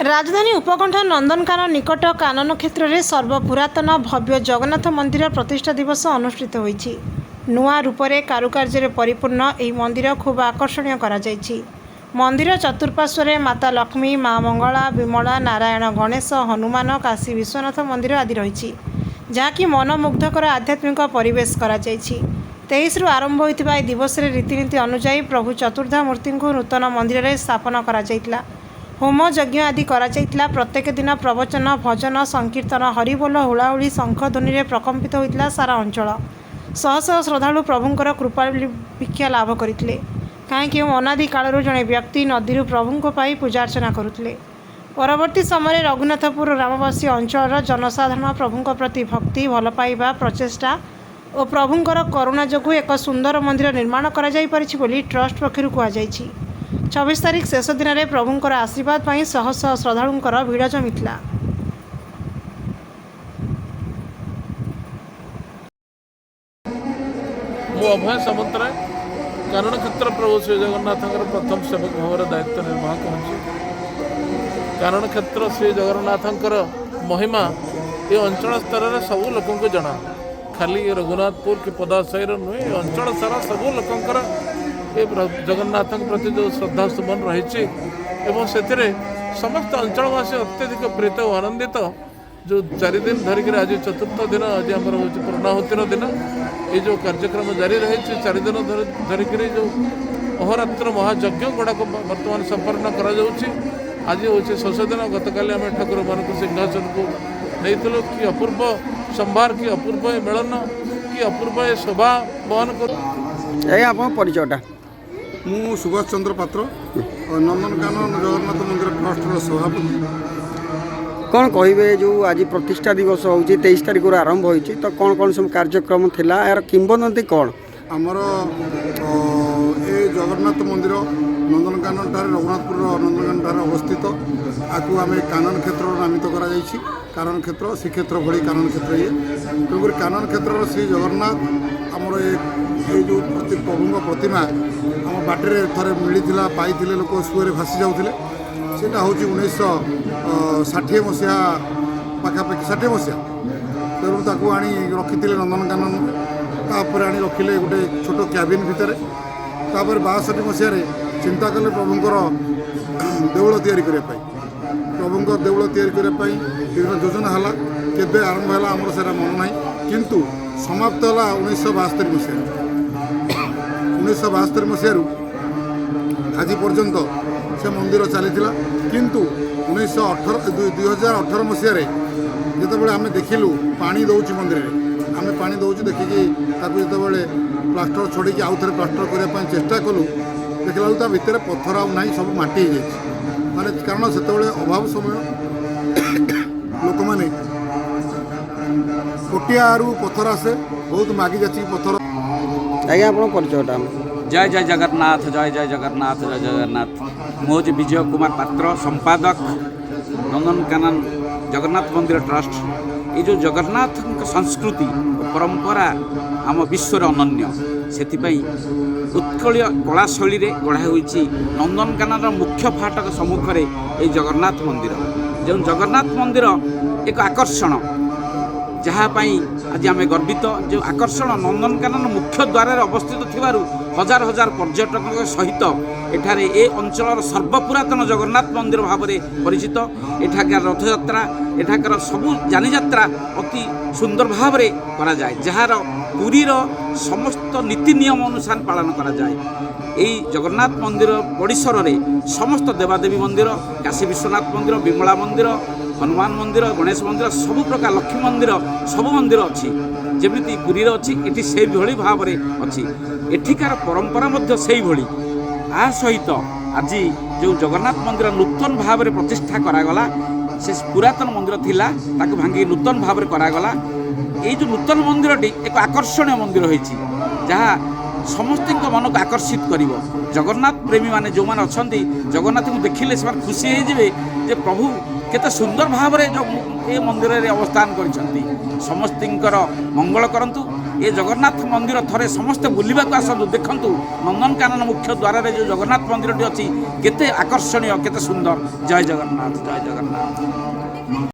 ରାଜଧାନୀ ଉପକଣ୍ଠ ନନ୍ଦନକାନନ ନିକଟ କାନନ କ୍ଷେତ୍ରରେ ସର୍ବପୁରାତନ ଭବ୍ୟ ଜଗନ୍ନାଥ ମନ୍ଦିର ପ୍ରତିଷ୍ଠା ଦିବସ ଅନୁଷ୍ଠିତ ହୋଇଛି। ନୂଆ ରୂପରେ କାରୁକାର୍ଯ୍ୟରେ ପରିପୂର୍ଣ୍ଣ ଏହି ମନ୍ଦିର ଖୁବ୍ ଆକର୍ଷଣୀୟ କରାଯାଇଛି। ମନ୍ଦିର ଚତୁଃପାର୍ଶ୍ୱରେ ମାତା ଲକ୍ଷ୍ମୀ, ମା ମଙ୍ଗଳା, ବିମଳା, ନାରାୟଣ, ଗଣେଶ, ହନୁମାନ, କାଶୀ ବିଶ୍ୱନାଥ ମନ୍ଦିର ଆଦି ରହିଛି, ଯାହାକି ମନମୁଗ୍ଧକର ଆଧ୍ୟାତ୍ମିକ ପରିବେଶ କରାଯାଇଛି। 23ରୁ ଆରମ୍ଭ ହୋଇଥିବା ଏହି ଦିବସରେ ରୀତିନୀତି ଅନୁଯାୟୀ ପ୍ରଭୁ ଚତୁର୍ଦ୍ଧା ମୂର୍ତ୍ତିଙ୍କୁ ନୂତନ ମନ୍ଦିରରେ ସ୍ଥାପନ କରାଯାଇଥିଲା। ହୋମ ଯଜ୍ଞ ଆଦି କରାଯାଇଥିଲା। ପ୍ରତ୍ୟେକ ଦିନ ପ୍ରବଚନ, ଭଜନ, ସଂକୀର୍ତ୍ତନ, ହରିବୋଲ, ହୁଳାହୁଳି, ଶଙ୍ଖ ଧ୍ୱନିରେ ପ୍ରକମ୍ପିତ ହୋଇଥିଲା ସାରା ଅଞ୍ଚଳ। ଶହ ଶହ ଶ୍ରଦ୍ଧାଳୁ ପ୍ରଭୁଙ୍କର କୃପା ଭିକ୍ଷା ଲାଭ କରିଥିଲେ। କାହିଁକି ଅନାଦି କାଳରୁ ଜଣେ ବ୍ୟକ୍ତି ନଦୀରୁ ପ୍ରଭୁଙ୍କ ପାଇଁ ପୂଜାର୍ଚ୍ଚନା କରୁଥିଲେ। ପରବର୍ତ୍ତୀ ସମୟରେ ରଘୁନାଥପୁର ଗ୍ରାମବାସୀ ଅଞ୍ଚଳର ଜନସାଧାରଣ ପ୍ରଭୁଙ୍କ ପ୍ରତି ଭକ୍ତି, ଭଲ ପାଇବା, ପ୍ରଚେଷ୍ଟା ଓ ପ୍ରଭୁଙ୍କର କରୁଣା ଯୋଗୁଁ ଏକ ସୁନ୍ଦର ମନ୍ଦିର ନିର୍ମାଣ କରାଯାଇପାରିଛି ବୋଲି ଟ୍ରଷ୍ଟ ପକ୍ଷରୁ କୁହାଯାଇଛି। 26 ତାରିଖ ଶେଷ ଦିନରେ ପ୍ରଭୁଙ୍କର ଆଶୀର୍ବାଦ ପାଇଁ ଶହ ଶହ ଶ୍ରଦ୍ଧାଳୁଙ୍କର ଭିଡ଼ ଜମିଥିଲା। ମୁଁ ଅଭୟ ସାମନ୍ତରାୟ, କାରଣ କ୍ଷେତ୍ର ପ୍ରଭୁ ଶ୍ରୀ ଜଗନ୍ନାଥଙ୍କର ପ୍ରଥମ ସେବକ ଭାବରେ ଦାୟିତ୍ୱ ନିର୍ବାହ କରୁଛି। କାରଣ କ୍ଷେତ୍ର ଶ୍ରୀ ଜଗନ୍ନାଥଙ୍କର ମହିମା ଏ ଅଞ୍ଚଳ ସ୍ତରରେ ସବୁ ଲୋକଙ୍କୁ ଜଣା। ଖାଲି ରଘୁନାଥପୁର କି ପଦାସାହିର ନୁହେଁ, ଏ ଅଞ୍ଚଳ ସାରା ସବୁ ଲୋକଙ୍କର ଏ ଜଗନ୍ନାଥଙ୍କ ପ୍ରତି ଯେଉଁ ଶ୍ରଦ୍ଧା ସୁମନ ରହିଛି ଏବଂ ସେଥିରେ ସମସ୍ତ ଅଞ୍ଚଳବାସୀ ଅତ୍ୟଧିକ ପ୍ରୀତ ଓ ଆନନ୍ଦିତ। ଯେଉଁ 4 ଦିନ ଧରିକିରି ଆଜି ଚତୁର୍ଥ ଦିନ, ଆଜି ଆମର ହେଉଛି ପୂର୍ଣ୍ଣାହୁତିର ଦିନ। ଏ ଯେଉଁ କାର୍ଯ୍ୟକ୍ରମ ଜାରି ରହିଛି 4 ଦିନ ଧରିକିରି, ଯେଉଁ ଅହରାତ୍ର ମହାଯଜ୍ଞ ଗୁଡ଼ାକ ବର୍ତ୍ତମାନ ସମ୍ପନ୍ନ କରାଯାଉଛି, ଆଜି ହେଉଛି ଶେଷ ଦିନ। ଗତକାଲି ଆମେ ଠାକୁରମାନଙ୍କୁ ସିଂହାସନକୁ ନେଇଥିଲୁ। କି ଅପୂର୍ବ ସମ୍ଭାର, କି ଅପୂର୍ବ ଏ ମିଳନ, କି ଅପୂର୍ବ ଏ ଶୋଭା ବହନ କରୁ। ଆଜ୍ଞା, ଆପଣଙ୍କ ପରିଚୟଟା? ମୁଁ ସୁଭାଷ ଚନ୍ଦ୍ର ପାତ୍ର, ନନ୍ଦନକାନନ ଜଗନ୍ନାଥ ମନ୍ଦିର ଟ୍ରଷ୍ଟର ସଭାପତି। କ'ଣ କହିବେ, ଯେଉଁ ଆଜି ପ୍ରତିଷ୍ଠା ଦିବସ ହେଉଛି, 23 ତାରିଖରୁ ଆରମ୍ଭ ହୋଇଛି, ତ କ'ଣ କ'ଣ ସବୁ କାର୍ଯ୍ୟକ୍ରମ ଥିଲା, ଏହାର କିମ୍ବଦନ୍ତୀ କ'ଣ? ଆମର ଏ ଜଗନ୍ନାଥ ମନ୍ଦିର ନନ୍ଦନକାନନଠାରେ, ରଘୁନାଥପୁରର ନନ୍ଦନକାନନଠାରେ ଅବସ୍ଥିତ। ଆକୁ ଆମେ କାନନ କ୍ଷେତ୍ରର ନାମିତ କରାଯାଇଛି। କାନନ କ୍ଷେତ୍ର, ଶ୍ରୀକ୍ଷେତ୍ର ଭଳି କାନନ କ୍ଷେତ୍ର ଇଏ। ତେଣୁକରି କାନନ କ୍ଷେତ୍ରର ଶ୍ରୀ ଜଗନ୍ନାଥ ଆମର ଏଇ ଯେଉଁ ପ୍ରଭୁଙ୍କ ପ୍ରତିମା ଆମ ବାଟରେ ଥରେ ମିଳିଥିଲା, ପାଇଥିଲେ ଲୋକ, ସୁଅରେ ଭାସି ଯାଉଥିଲେ। ସେଇଟା ହେଉଛି 1960 ମସିହା ପାଖାପାଖି, 60 ମସିହା। ତେଣୁ ତାକୁ ଆଣି ରଖିଥିଲେ ନନ୍ଦନକାନନ। ତାପରେ ଆଣି ରଖିଲେ ଗୋଟେ ଛୋଟ କ୍ୟାବିନ୍ ଭିତରେ। ତାପରେ 62 ମସିହାରେ ଚିନ୍ତା କଲେ ପ୍ରଭୁଙ୍କର ଦେଉଳ ତିଆରି କରିବା ପାଇଁ। ପ୍ରଭୁଙ୍କ ଦେଉଳ ତିଆରି କରିବା ପାଇଁ ବିଭିନ୍ନ ଯୋଜନା ହେଲା। କେବେ ଆରମ୍ଭ ହେଲା ଆମର ସେଇଟା ମନେ ନାହିଁ, କିନ୍ତୁ ସମାପ୍ତ ହେଲା 1972 ମସିହାରେ। 1972 ମସିହାରୁ ଆଜି ପର୍ଯ୍ୟନ୍ତ ସେ ମନ୍ଦିର ଚାଲିଥିଲା। କିନ୍ତୁ 1918, 2018 ମସିହାରେ ଯେତେବେଳେ ଆମେ ଦେଖିଲୁ ପାଣି ଦେଉଛି ମନ୍ଦିରରେ, ଆମେ ପାଣି ଦେଉଛୁ ଦେଖିକି ତାକୁ ଯେତେବେଳେ ପ୍ଲାଷ୍ଟର ଛଡ଼େଇକି ଆଉ ଥରେ ପ୍ଲାଷ୍ଟର କରିବା ପାଇଁ ଚେଷ୍ଟା କଲୁ, ଦେଖିଲା ବେଳକୁ ତା ଭିତରେ ପଥର ଆଉ ନାହିଁ, ସବୁ ମାଟି ହେଇଯାଇଛି। ମାନେ କାରଣ ସେତେବେଳେ ଅଭାବ ସମୟ, ଲୋକମାନେ କୋଟିଆରୁ ପଥର ଆସେ, ବହୁତ ମାଗି ଯାଚିକି ପଥର। ଆଜ୍ଞା, ଆପଣଙ୍କ ପରିଚୟଟା? ଜୟ ଜୟ ଜଗନ୍ନାଥ, ଜୟ ଜୟ ଜଗନ୍ନାଥ, ଜୟ ଜଗନ୍ନାଥ। ମୁଁ ହେଉଛି ବିଜୟ କୁମାର ପାତ୍ର, ସମ୍ପାଦକ, ନନ୍ଦନକାନନ ଜଗନ୍ନାଥ ମନ୍ଦିର ଟ୍ରଷ୍ଟ। ଏ ଯେଉଁ ଜଗନ୍ନାଥଙ୍କ ସଂସ୍କୃତି ଓ ପରମ୍ପରା ଆମ ବିଶ୍ୱରେ ଅନନ୍ୟ, ସେଥିପାଇଁ ଉତ୍କଳୀୟ କଳା ଶୈଳୀରେ ଗଢ଼ା ହୋଇଛି ନନ୍ଦନକାନନର ମୁଖ୍ୟ ଫାଟକ ସମ୍ମୁଖରେ ଏହି ଜଗନ୍ନାଥ ମନ୍ଦିର। ଯେଉଁ ଜଗନ୍ନାଥ ମନ୍ଦିର ଏକ ଆକର୍ଷଣ, ଯାହା ପାଇଁ ଆଜି ଆମେ ଗର୍ବିତ। ଯେଉଁ ଆକର୍ଷଣ ନନ୍ଦନକାନନ ମୁଖ୍ୟ ଦ୍ୱାରରେ ଅବସ୍ଥିତ ଥିବାରୁ ହଜାର ହଜାର ପର୍ଯ୍ୟଟକଙ୍କ ସହିତ ଏଠାରେ ଏ ଅଞ୍ଚଳର ସର୍ବପୁରାତନ ଜଗନ୍ନାଥ ମନ୍ଦିର ଭାବରେ ପରିଚିତ। ଏଠାକାର ରଥଯାତ୍ରା, ଏଠାକାର ସବୁ ଯାନିଯାତ୍ରା ଅତି ସୁନ୍ଦର ଭାବରେ କରାଯାଏ, ଯାହାର ପୁରୀର ସମସ୍ତ ନୀତି ନିୟମ ଅନୁସାରେ ପାଳନ କରାଯାଏ। ଏଇ ଜଗନ୍ନାଥ ମନ୍ଦିର ପରିସରରେ ସମସ୍ତ ଦେବାଦେବୀ ମନ୍ଦିର, କାଶୀ ବିଶ୍ୱନାଥ ମନ୍ଦିର, ବିମଳା ମନ୍ଦିର, ହନୁମାନ ମନ୍ଦିର, ଗଣେଶ ମନ୍ଦିର, ସବୁ ପ୍ରକାର ଲକ୍ଷ୍ମୀ ମନ୍ଦିର, ସବୁ ମନ୍ଦିର ଅଛି। ଯେମିତି ପୁରୀରେ ଅଛି, ଏଠି ସେଇଭଳି ଭାବରେ ଅଛି। ଏଠିକାର ପରମ୍ପରା ମଧ୍ୟ ସେଇଭଳି। ତା ସହିତ ଆଜି ଯେଉଁ ଜଗନ୍ନାଥ ମନ୍ଦିର ନୂତନ ଭାବରେ ପ୍ରତିଷ୍ଠା କରାଗଲା, ସେ ପୁରାତନ ମନ୍ଦିର ଥିଲା, ତାକୁ ଭାଙ୍ଗି ନୂତନ ଭାବରେ କରାଗଲା। ଏଇ ଯେଉଁ ନୂତନ ମନ୍ଦିରଟି ଏକ ଆକର୍ଷଣୀୟ ମନ୍ଦିର ହୋଇଛି, ଯାହା ସମସ୍ତଙ୍କ ମନକୁ ଆକର୍ଷିତ କରିବ। ଜଗନ୍ନାଥ ପ୍ରେମୀମାନେ ଯେଉଁମାନେ ଅଛନ୍ତି, ଜଗନ୍ନାଥଙ୍କୁ ଦେଖିଲେ ସେମାନେ ଖୁସି ହେଇଯିବେ ଯେ ପ୍ରଭୁ କେତେ ସୁନ୍ଦର ଭାବରେ ଏ ମନ୍ଦିରରେ ଅବସ୍ଥାନ କରିଛନ୍ତି। ସମସ୍ତଙ୍କର ମଙ୍ଗଳ କରନ୍ତୁ। ଏ ଜଗନ୍ନାଥ ମନ୍ଦିର ଥରେ ସମସ୍ତେ ବୁଲିବାକୁ ଆସନ୍ତୁ, ଦେଖନ୍ତୁ ନନ୍ଦନକାନନ ମୁଖ୍ୟ ଦ୍ୱାରରେ ଯେଉଁ ଜଗନ୍ନାଥ ମନ୍ଦିରଟି ଅଛି କେତେ ଆକର୍ଷଣୀୟ, କେତେ ସୁନ୍ଦର। ଜୟ ଜଗନ୍ନାଥ, ଜୟ ଜଗନ୍ନାଥ।